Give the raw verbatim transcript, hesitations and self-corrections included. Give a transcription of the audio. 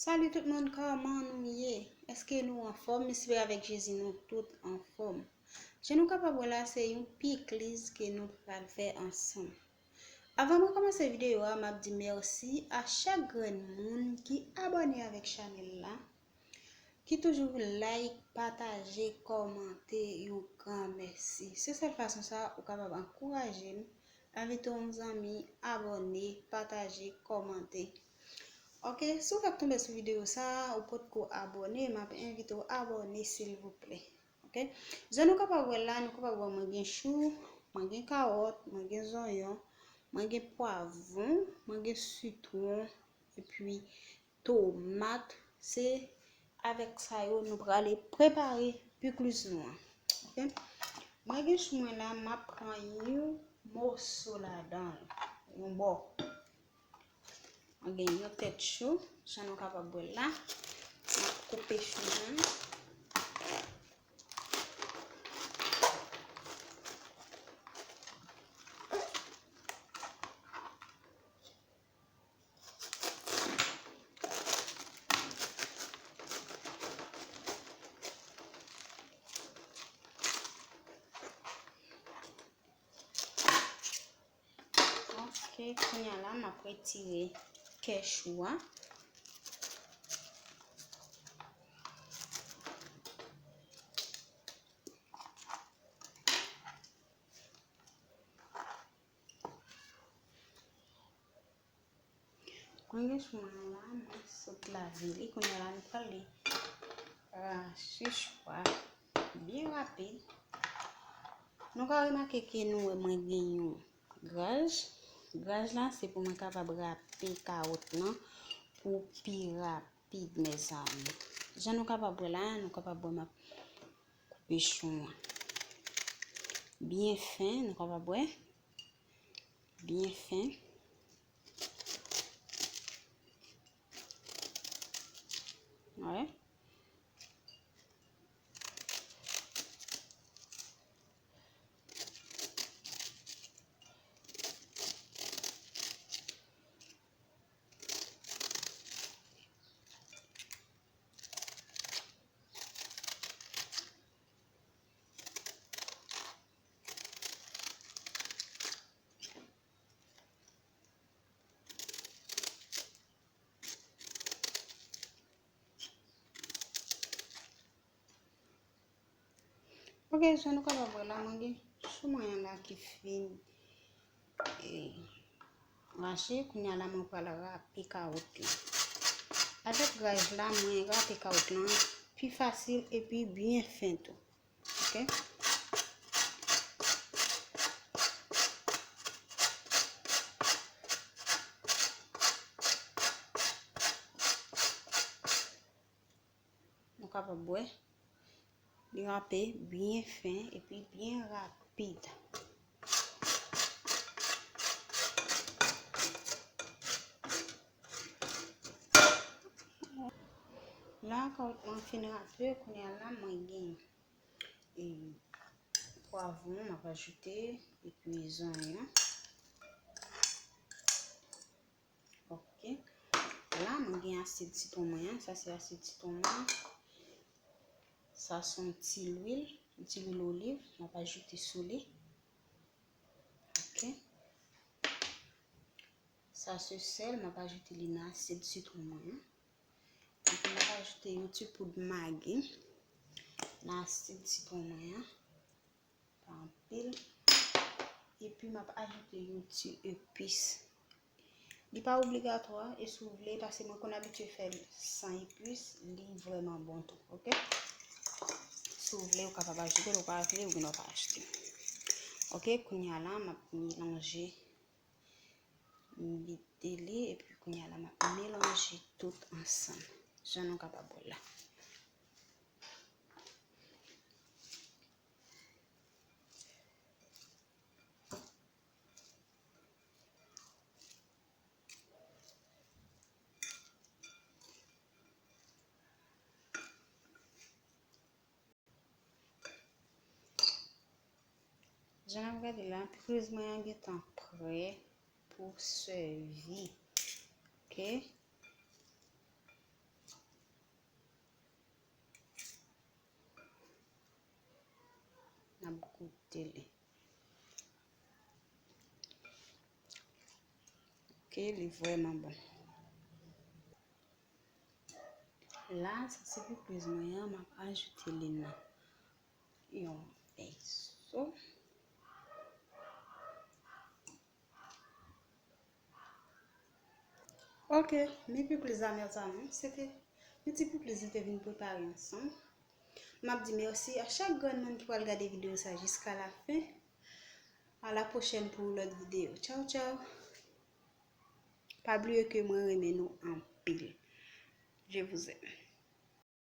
Salut tout moun, kòman nou ye? Èske nou anfòm? M espere avèk Jezi nou tout anfòm. Jan nou kapab wè la, se yon pikliz ke nou pral fè ansanm. Avan mwen kòmanse videyo a, m ap di mèsi a chak grenn moun ki abòne avèk chanèl la, ki toujou like, pataje, kòmante, yon gran mèsi. Se sèl fason sa ou kapab ankouraje m, envite yon zanmi, abòne, pataje, kòmante. Ok, si w fèk tonbe sou videyo sa, ou potko abòne, m ap envite w abòne silvouplè. Ok, jan nou kapab wè la, nou kapab wè mwen gen chou, mwen gen kawòt, mwen gen zonyon, mwen gen pwavwon, mwen gen sitwon, epi tomat. Se avèk sa yo nou prale prepare pikliz nou an. Ok, mwen gen chou mwen la, m ap pran yon moso ladan l, yon bò. Mwen gen yon tèt chou, jan nou kapab wè la. M ap koupe chou mwen. Ok, kounye a la, m ap retire kè chou a. Mwen gen chou mwen la, mwen sot lave li. Kounye a la, nou prale rache chou a byen rapid. Nou ka remake ke nou wè mwen gen yon graj. Graj la, se pou mwen kapab rape kawòt lan pou pi rapid, mezanmi. Jan nou kapab wè la, nou kapab wè m ap koupe chou an byen fen, nou kapab wè. Byen fen. Wè. Ok, jan nou kapab wè la, mwen gen chou mwen an la ki fin, e, rache. Kounye a la, mwen pral rape kawòt lan. Avèk graj la, mwen rape kawòt lan pi fasil epi byen fen tou. Ok. Nou kapab wè, li rape byen fen epi byen rapid. La, kòm mwen fin rape, kounye a la, mwen gen, e, pwavwon, m ap ajoute, epi zonyon. Ok. La, mwen gen asid sitwon mwen an. Sa se asid sitwon mwen. Sa se yon ti lwil, yon ti lwil oliv. M ap ajoute sou li. Ok. Sa se sèl, m ap ajoute li nan asid sitwon mwen an. Epi m ap ajoute yon ti poud magi nan asid sitwon mwen an. Pa anpil. Epi m ap ajoute yon ti epis. Li pa obligatwa, e si w vle, paske mwen konn abitye fè l san epis, li vrèman bon tou, ok? Si w vle, ou kapab ajoute l, ou pa vle, ou gen dwa pa ajoute. Ok, kounye a la, m ap melanje, m vide li, epi kounye a la, m ap melanje tout ansanm, jan nou kapab wè la. Jan n ap gade la, pikliz mwen an gentan prè pou sèvi. Ok. Goute li. Ok, li vrèman bon. La, sa se pikliz mwen an, m ap ajoute li nan yon vèso. Ok, mi pikliz la, mezanmi, se te yon ti pikliz nou te vin prepare ansanm. M ap di mèsi a chak grenn moun ki pral gade videyo sa jiska la fen. A la pwochèn pou yon lòt videyo. Tchaw, tchaw. Pa bliye ke mwen renmen nou anpil. Je vous aime.